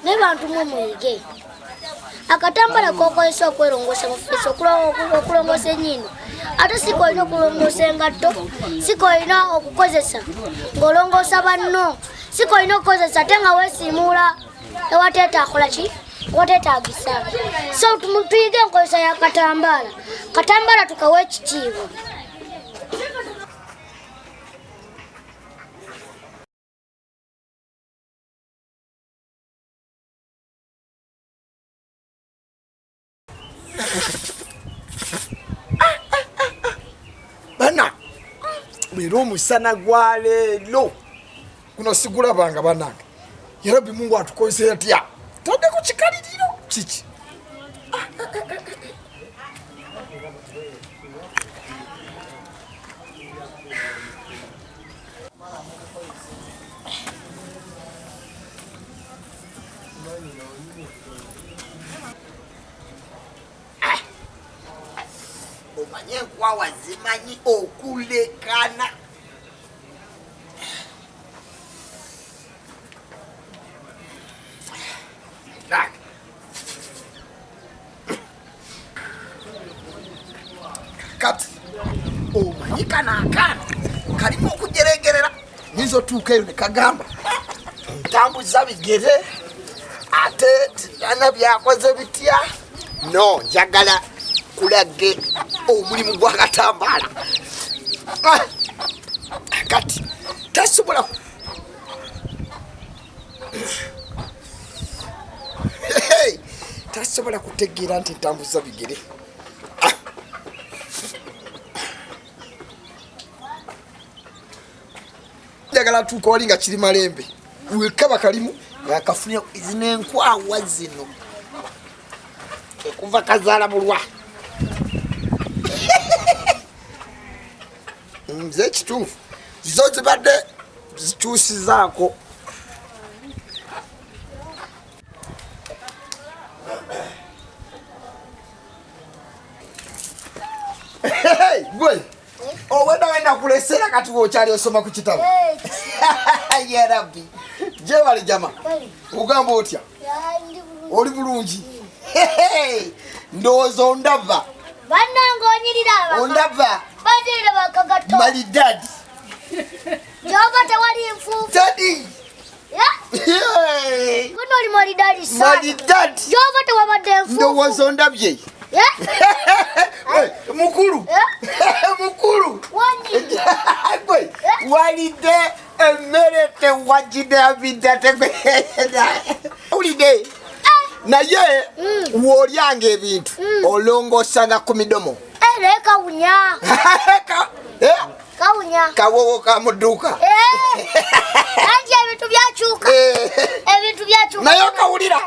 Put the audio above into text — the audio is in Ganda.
Naye bantu mwe muyige akatambala kokozesa okwerongoosa mu feesi, okulongoosa enyindo, ate si kolina okulongoosa engatto, si kolina okukozesa ng'olongoosa banno, si kolina okukozesa ate nga weesiimuula ewateetaakola ki wateetaagisa. So tuyige enkozesa ya katambaala, katambaala tukawa ekitiibwa. Bana leero omusana gwa leero guno sigulabanga banange. Yarabbi, Mungu atukozesa atya? Tadde ku kikaliriro kiki? Omanye enkwawa zimanyi okulekana. Kati omanyi kano akaana kalimu okujeregerera, nyinza otuuka eyo ne kagamba ntambuza bigere ate tana byakoze bitya. No njagala kulage omulimu gwa katambaala. Ah, kati tasobola. Hey, tasobola kutegeera nti ntambuza bigere. Ah. Njagala atuuka wali nga kiri malembe, wekaba kalimu nga kafunye zino enkwawa zino ekuva kazaala bulwa. Nze ekituufu zo zibadde zikyusizaako. Gwe obwedda wenda kulesera, kati wokyali osoma ku kitabo. Yarabbi, gyebali jama, ogamba otya? Oli bulungi? Ndowooza ondaba. Bannange onyirira. Ondaba. Banyirira bakagato. Malidadi. Gyova tewali nfuufu. Tadi. Guno oli malidadi sana. Malidadi. Gyova tewabadde nfuufu. Ndowooza ondabye. Mukulu. Mukulu. Wanyirira. Gwe walidde emmere tewagidabidda tewulidde, naye w'olyanga ebintu olongoosanga ku midomo. Naye kawunya. Eh? Kawunya. Kawowo ka mu dduuka. Anti ebintu byakyuka. Ebintu byakyuka. Naye okawulira.